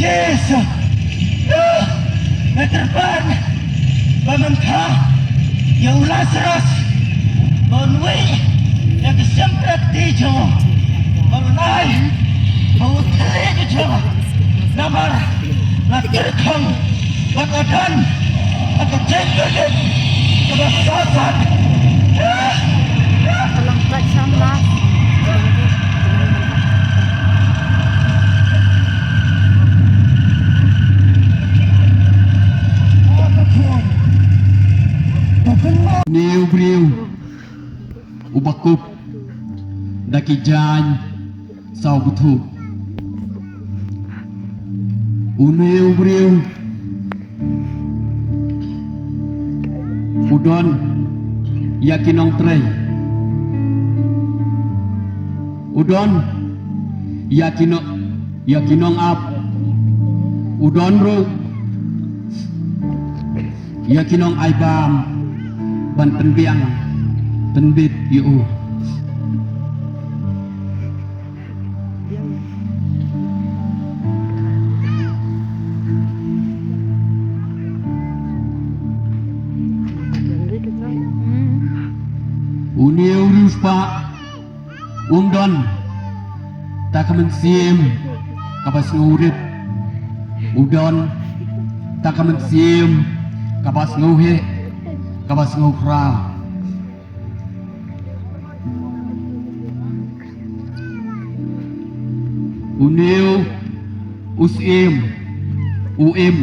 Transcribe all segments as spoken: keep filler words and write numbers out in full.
Jisu. Nga kyrpad ba men kha ïa u Lasarus ba un wei na ka shympriahti jong u, ba un ai ba u thylliej jong u. Namar nga kyrkhu ba ka don ba ka jingkyrkhu ka ba ka san. Tolong touch sa mas. Une u briew uba kup da ki jaiñ saw bthuh. Une u briew u don ïa ki nongtrei. U don ïa ki no-, ïa ki nongap. U don ruh ïa ki nongai bam ban pynbiang pynbit ïa u. Une u riewspah um don ta ka mynsiem kaba sngewrit. U don ta ka mynsiem kaba sngewheh, kaba sngewkhraw. Une u syiem u im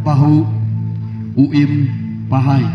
pahuh, u im pahai.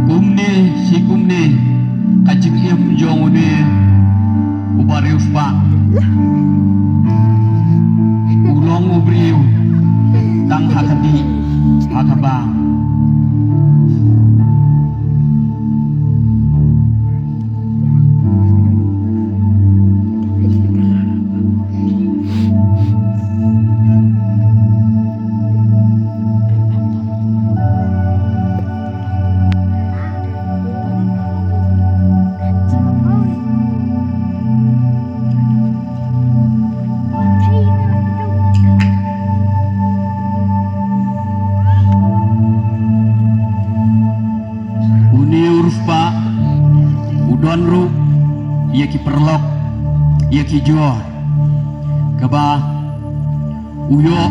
Kumne shi kumne ka jingim jong une uba riewspah. U long u briew tang ha ka dih ha ka bam. Une u riewspah u don ruh ïa ki paralok, ïa ki jor, kaba u ïoh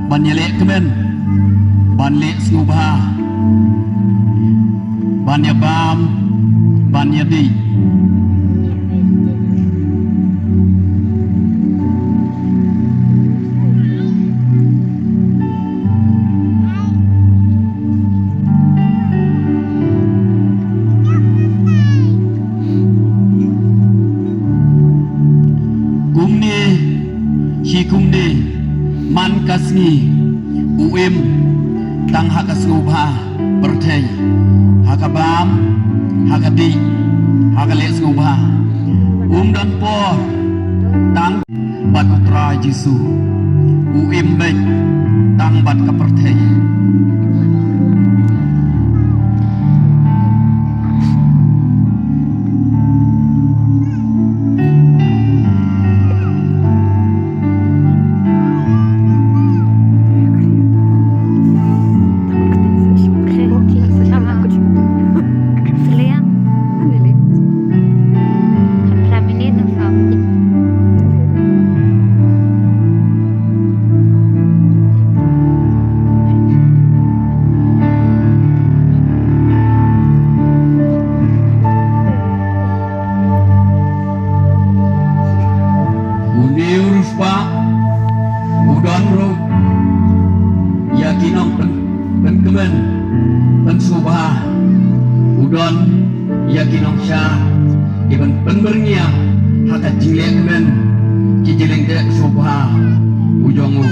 ban ïaleh kmen, ban leh sngewbha, ban ïabam, ban ïadih. Kumne shi kumne man ka sngi u im tang ha ka sngewbha pyrthei, ha ka bam, ha ka dih, ha ka leh sngewbha. Um don por tang bad u Trai Jisu, u im beit tang bad ka pyrthei. Ïa ki nongshad, ki ban pynbyrngia, ha ka jingleh kmen, ki jingdeh sngewbha, u jong u.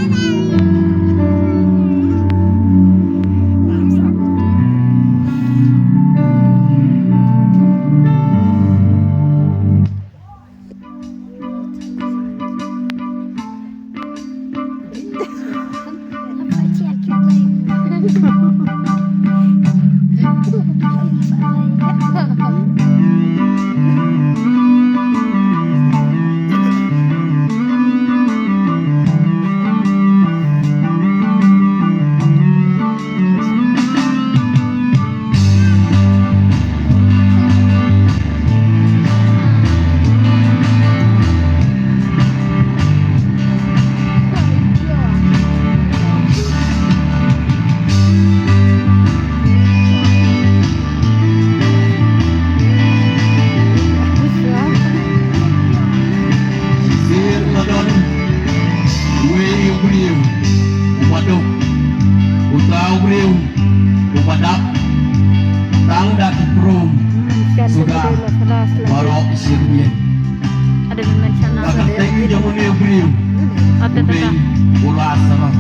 Shisien la don uwei u briew uba duk, uta u briew uba dap tang da ki prum suda baroh shisien. Ka kyrteng jong une u briew u dei u Lasarus.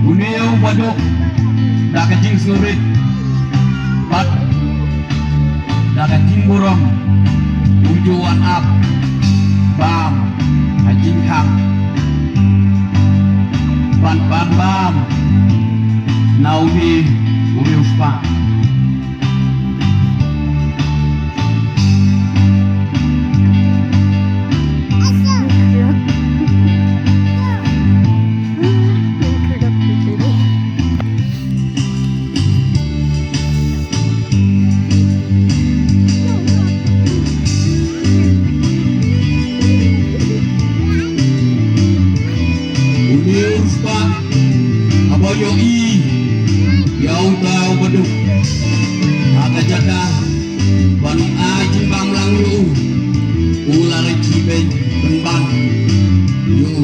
Une uba duk da ka jingsngewrit bad da ka jingburom, u ju wan ap bam ha jingkhang ban bam bam na une u riewspah. Une u riewspah haba ïohi ïa uta uba duk ha ka jaka ban ai jingbam lang ïa u, u la ri khie beiñ pynban ïa u.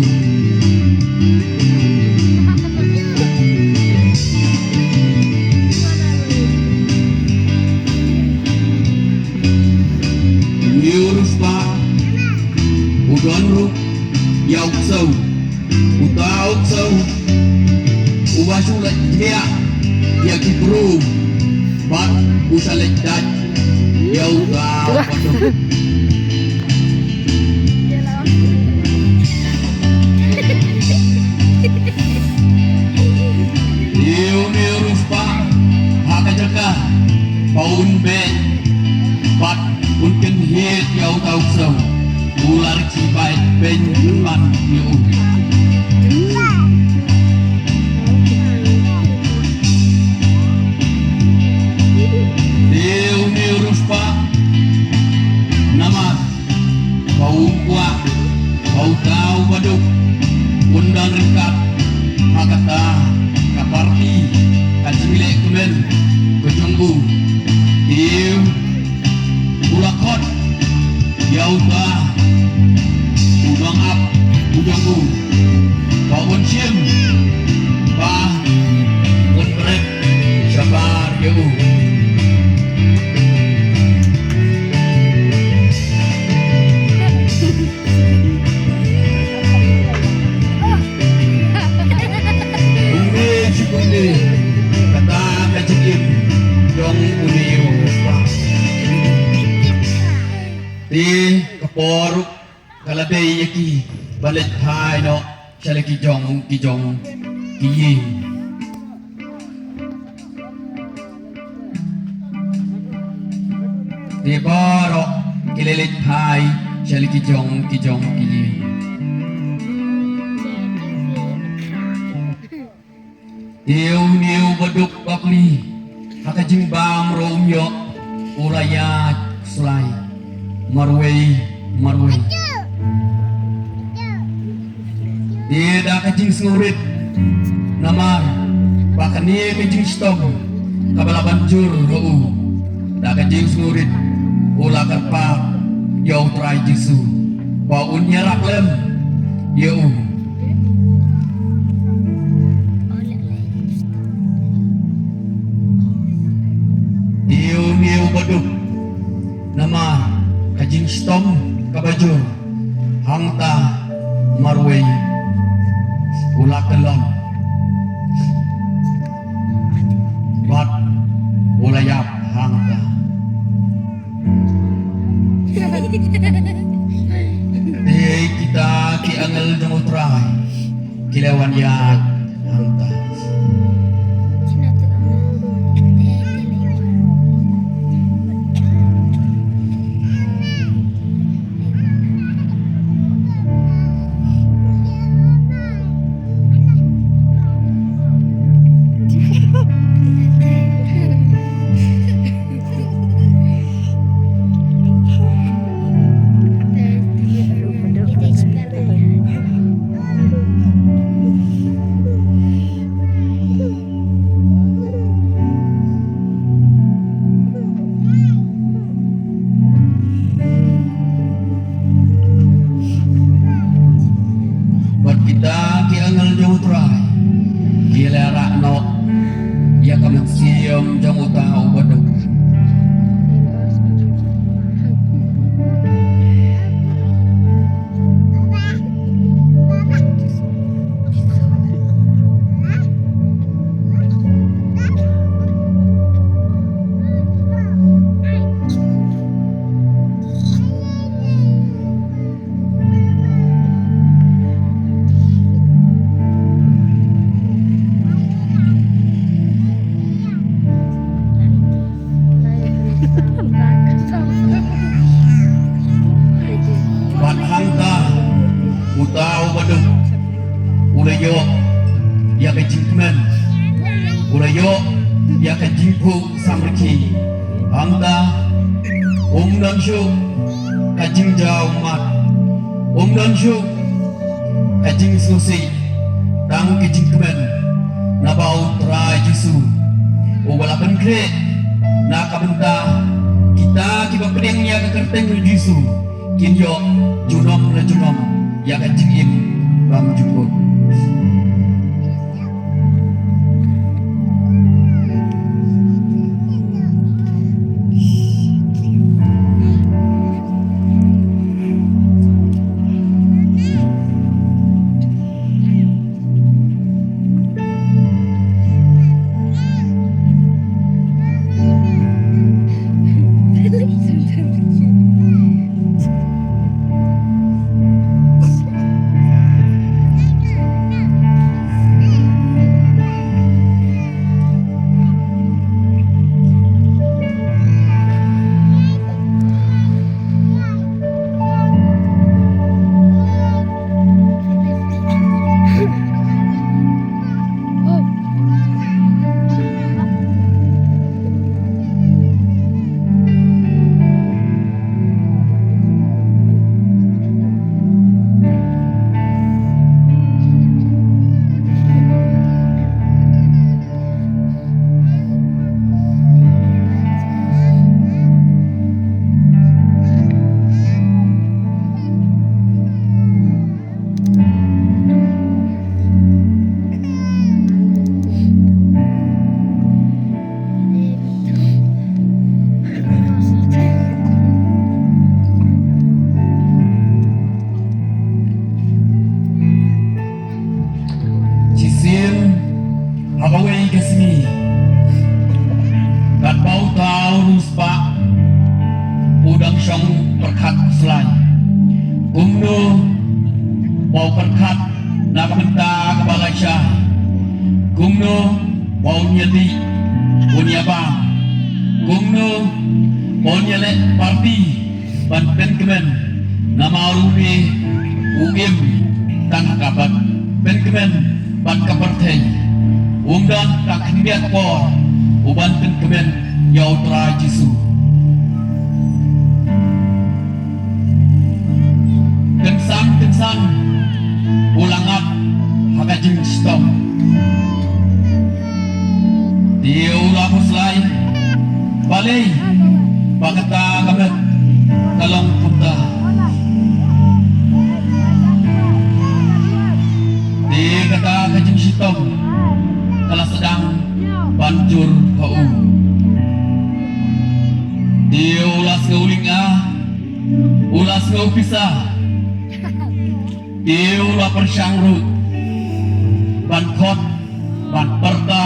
Une u riewspah u don ruh ïa u ksew. Uta u ksew uba shu leit thiah ïa ki briew bad u sa leit dait ïa uta u patut. Ïa une u riewspah ha ka jaka ba un beh bad un kynhied ïa uta u ksew, u la ri khie beiñ pynban ïa u. Te une u riewspah namar ba u kwah ba uta uba duk un don ryngkat ha kata ka party ka jingleh kmen ka jong u. Te u la khot ïa uta u nongap u jong u ba un shim ba un bret shabar ïa u. Kumne shi kumne, kata ka jingim jong une u riewspah. Te ka por ka la dei ïa ki ban leit phai noh sha la ki jong ki jong ki ïing. Te baroh ki la leit phai sha la ki jong ki jong ki ïing. Te une uba duk ba pli ha ka jingbam ruh um ïoh, u la ïaid khuslai marwei marwei. Te da ka jingsngewrit namar ba kane ka jingshitom kaba la ban jur ha u, da ka jingsngewrit u la kyrpad ïa U Trai Jisu ba un ïarap lem ïa u. Kaba jur hangta marwei u la kyllon bad u la ïap hangta. Te kita ki angel jong U Trai ki la wan ïaid hangta. Bad kita ki angel jong U Trai ki la rah noh ïa ka mynsiem jong uta uba duk. Bad hangta uta uba duk u la ïoh ïa ka jingkmen, u la ïoh ïa ka jingphuh samrkhie. Hangta um don shuh ka jingjaw mat, um don shuh ka jingsngewsih, tang ka jingkmen naba U Trai Jisu uba la pynkhreh na ka bynta kita kiba pdiang ïa ka kyrteng U Jisu kin ïoh junom la junom ïa ka jingim bymjukut. Shisien ha kawei ka sngi, katba uta u riewspah u dang shong pyrkhat khuslai kumno ba u pyrkhat na ka bynta kaba lashai, kumno ba un ïadih, un ïabam, kumno ba un ïaleh parti ban pynkmen, namar une u im tang ha kaba pynkmen bad ka pyrthei. Um don tang khyndiat por u ban pynkmen ïa U Trai Jisu. Kynsan kynsan u la ngat ha ka jingshitom. Te u la khuslai, balei ba kata ka met ka long kumta. Te kata ka jingshitom ka la sdang ban jur ha u. Te u la sngewlyngngoh, u la Sngewpisa. Te u la pyrshang ruh ban khot, ban pyrta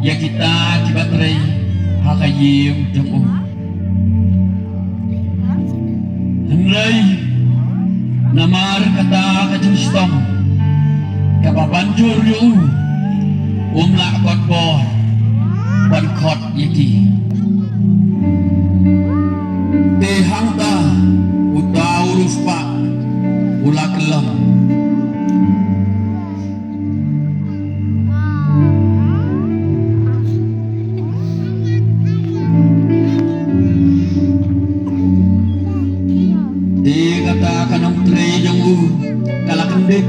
ïa kita kiba trei ha ka ïing jong u. Hynrei namar kata ka jingshitom kaba ban jur ïa u, um lah kot bor ban khot ïa ki. Te hangta uta u riewspah u la kyllon. Te kata ka nongtrei jong u ka la kyndit.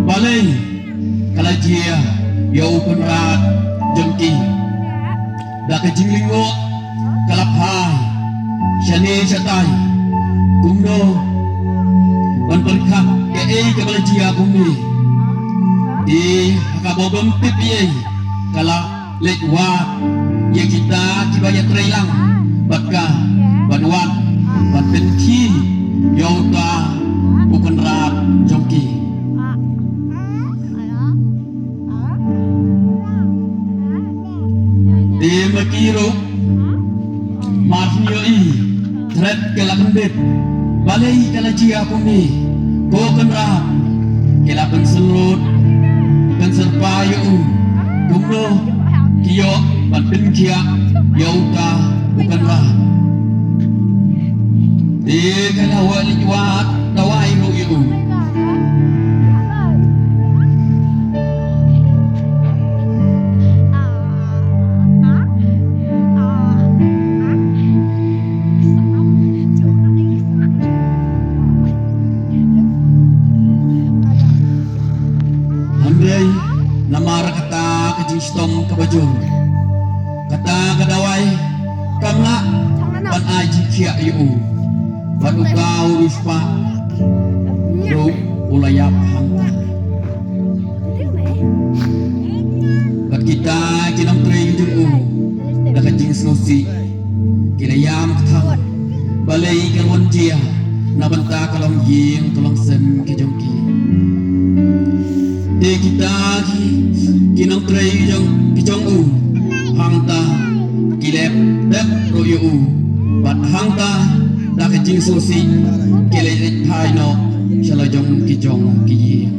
Balei ka la jia ïa u kynrad jong ki? Da ka jinglyngngoh ka la phai shane shatai, kumno ban pyrkhat kaei kaba la jia kumne. Te ha kaba bym tip ei ei ka la leit wad ïa kita kiba ïatrei lang bad ka ban wan ban pynkhih ïa uta u kynrad jong ki. Te ma ki ruh mar shu ïohi thret ki la kyndit. Balei ka la jia kumne? Ko kynrad, ki la pynsyllut pynsyrpai ïa u. Kumno ki ïoh ban pynkhiah ïa uta u kynrad? Te ka la wad leit wad dawai ruh ïa u. Hynrei namar kata ka jingshitom kaba jur, kata ka dawai kam lah ban ai jingkhiah ïa u. Bad uta u riewspah ruh u la ïap hangta. Bad kita ki nongtrei jong u da ka jingsngewsih ki la ïam kthang. Balei ka la wan jia na bynta ka longïing ka longsem ki jong ki? Te kita ki, ki nongtrei jong, ki jong u hangta ki la pep ruh ïa u. Bad hangta da ka jingsngewsih ki la leit phai noh sha la jong ki jong ki ïing.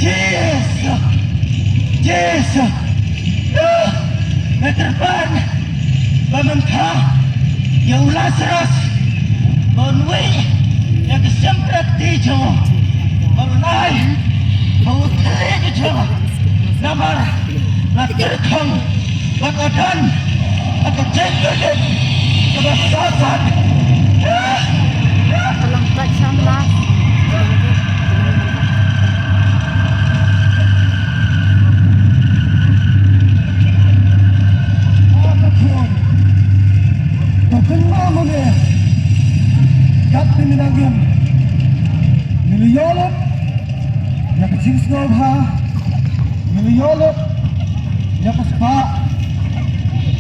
Jisu! Jisu! Nga kyrpad ba men kah ïa u Lasarus ba un wih ïa ka shympriahti jong u, ba un ai ba u thylliej jong u. Namar nga kyrkhu ba ka don ha ka jingkordit kaba sosot. Ka long kat sham las. Ka kynmaw mane kat te mynta ngim, ngi la ïoh lut ïa ka jingsngewbha, ngi la ïoh lut ïa ka spah,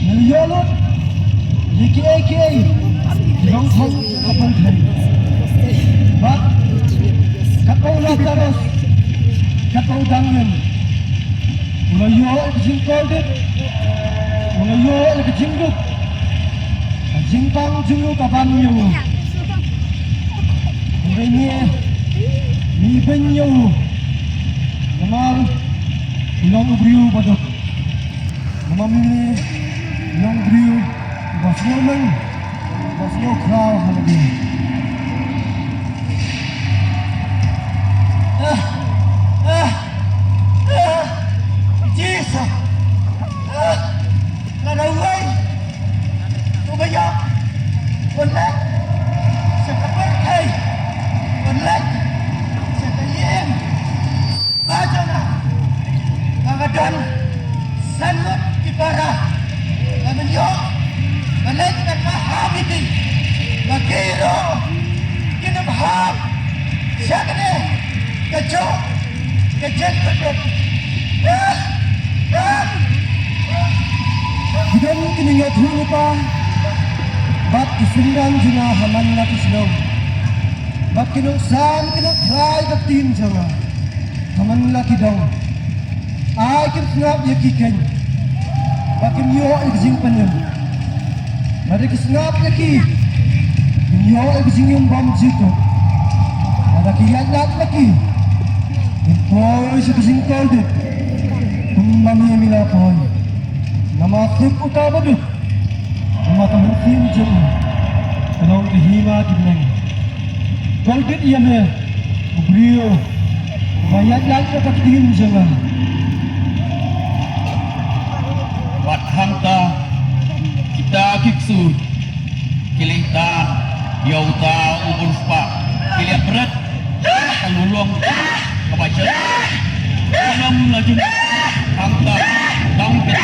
ngi la ïoh lut ïa kiei kiei ki long thong ka pynthei. Bad katba u Lasarus, katba u dang ngim, u la ïoh ïa ka jingkordit, u la ïoh ïa ka jingduk. Ka jingpang jong u ka ban ïa u. Hynrei ngi, ngi beiñ ïa u. Namar u long u briew ba duk. Namar une u long u briew uba sngewmeng, uba sngewkhraw ha lade. Ah, ah, ah, Jisu. Ah, lada uwei uba ïoh ban leit sha ka pyrthei, ban leit sha ka ïing ba jong nga, ba nga don san ngut ki para, ba men ïoh ban leit ban maham ïa ki, ba ki ruh kin ym hap sha kane kajuh ka jingkordit. Ki don ki nongïathuhlypa bad ki synran jong nga ha man la ki shnong, bad ki nongsan ki nongtrai ka ktien jong nga ha man la ki dong. Ai kim sngap ïa ki keiñ, ba kim ïoh ïa ka jingpynim. Lada ki sngap ïa ki, kin ïoh ïa ka jingim bymjukut. Lada ki ïaid lad ïa ki, kin poi sha ka jingkordit kumba me me la poi. Namar suk uta ba duk, namar ka mynsiem jong u ka long ka hima ki bneng. Kordit ïa me, u briew uba ïaid lad ïa ka ktien jong nga. Bad hangta kita ki ksuid ki leit tan ïa uta u bun spah, ki leit bret ka lulong kaba shet. Ka nam la jun hangta tang ka